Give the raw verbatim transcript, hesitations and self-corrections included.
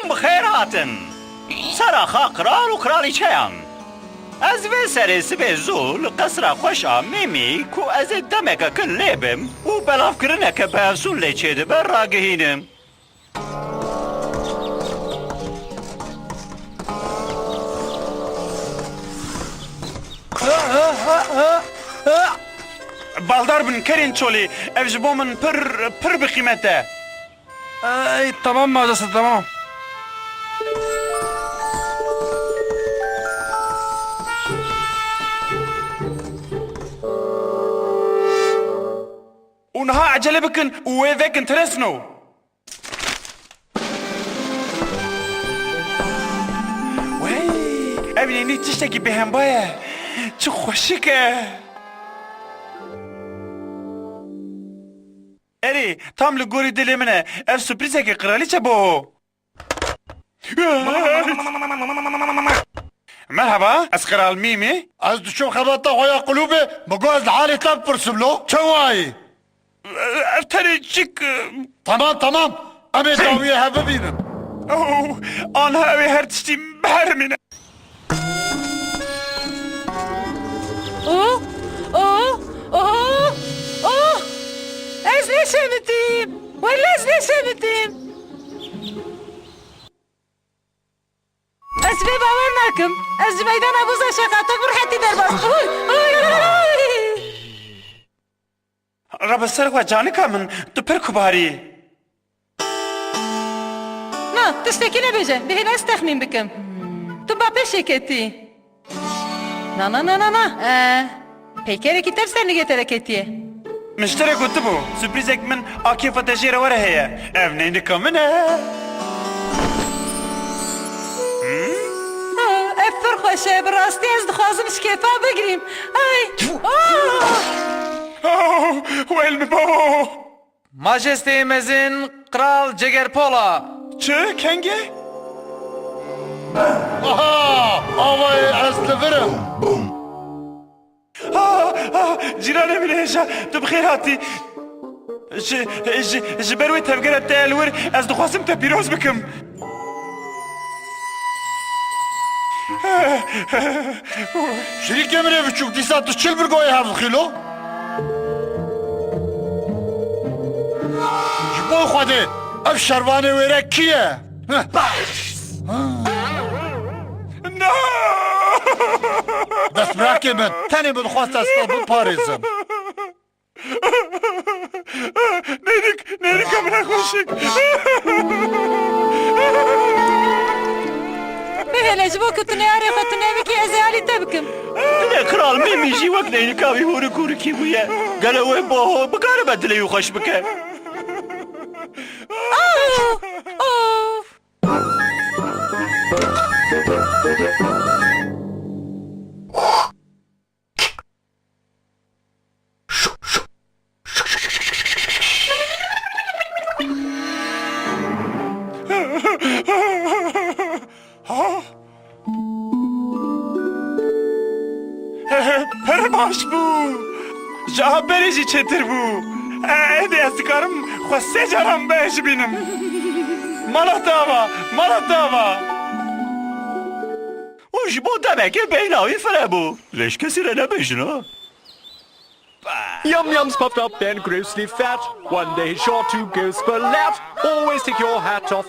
Bi xêr hatin. Sera xwe qral û qralîçeyan. Ez vê serê sibê zû li qesra xweş a Mîmî ku ez ê demeke kin lê bim û belavkirineke bi efsûn lê çêdibe ragihînim. Baldar bin kerên çolê, ev ji bo min pir, pir bi qîmet e. Ey, tamam majeste, tamam. Û niha ecele bikin û wê vekin, tiresno. Wey, ev nênî tiştekî bêhemba ye. Çi xweşik e. Erê, tam li gorî dilê min e. Ev surprîzeke qiralîçe bo. Merhaba, ez Qral Mîmî. Ez diçûm xebata xwe ya qulûbê, min got ez li halê te bipirsim lo. Çawa yî? Ev tenê çik, e, Tamam, tamam. Em ê dawiyê hev bibînin. Oh, anha ew ê her tiştî biherimîne. Oh, oh, oh, oh! Ez lê şemitîm. Wele ez lê şemitîm. Ez vê bawer nakim. Ez ji meydana boza şeqatek bi rehetî derbas. Oy, oy, oy! Rabe ser xwe canika min, tu pir kubar î. Na, tiştekî nebêje, bihêle ez texmîn bikim. Tu ba pêşê ketî. Na, na, na, na, na. Ee, peykerekî te bi ser nigê te de ketiye. Min ji te re gotibû, surprîzek min a kêfa te jê re were heye. Ev neynika min e. Hmm? Ah, ev pir xweş e, bi rastî ez dixwazim ji kêfa bigirîm. Ay! Ah! Oh, wel min bavo! Majesteyê mezin, Qral Cegerpola. Çi? Kengê? Aha! Avayê ez li vir im. Ah, ah, cîranê min hêja, tu bi xêr hatî. Ji, ji, ji ber wê tevgera te li wir, ez dixwazim te pîroz bikim. Şirîkê min ê biçûk, dîsa tu çil birgoyê hev dixî lo? Ji bo Xwedê, ev şervanê wêrek kî ye? Heh. Na! Destbirakê min, tenê min dixwest ez te biparêzim. Neynik, neynika min e xweşik. Bihêle, ji bo ku tu neyarê xwe tune bikî, ez ê alî te bikim. Dilê Qral Mîmî jî wek neynika wî hûrik hûrikî bûye. Gelo wê boho bikaribe dilê wî xweş bike? Oh! Oh! Ha? Pir baş bû. Ji a berê jî çêtir bû. E, êdî ez dikarim xwe sê caran bêhişt bînim. Mala te ava, mala te ava. Û ji bo demekê beyna wî fireh bû. Lê ji kesî re nebêjin, ha? Yum Yums puffed up and grossly fat. One day he's sure to go splat. Always take your hat off.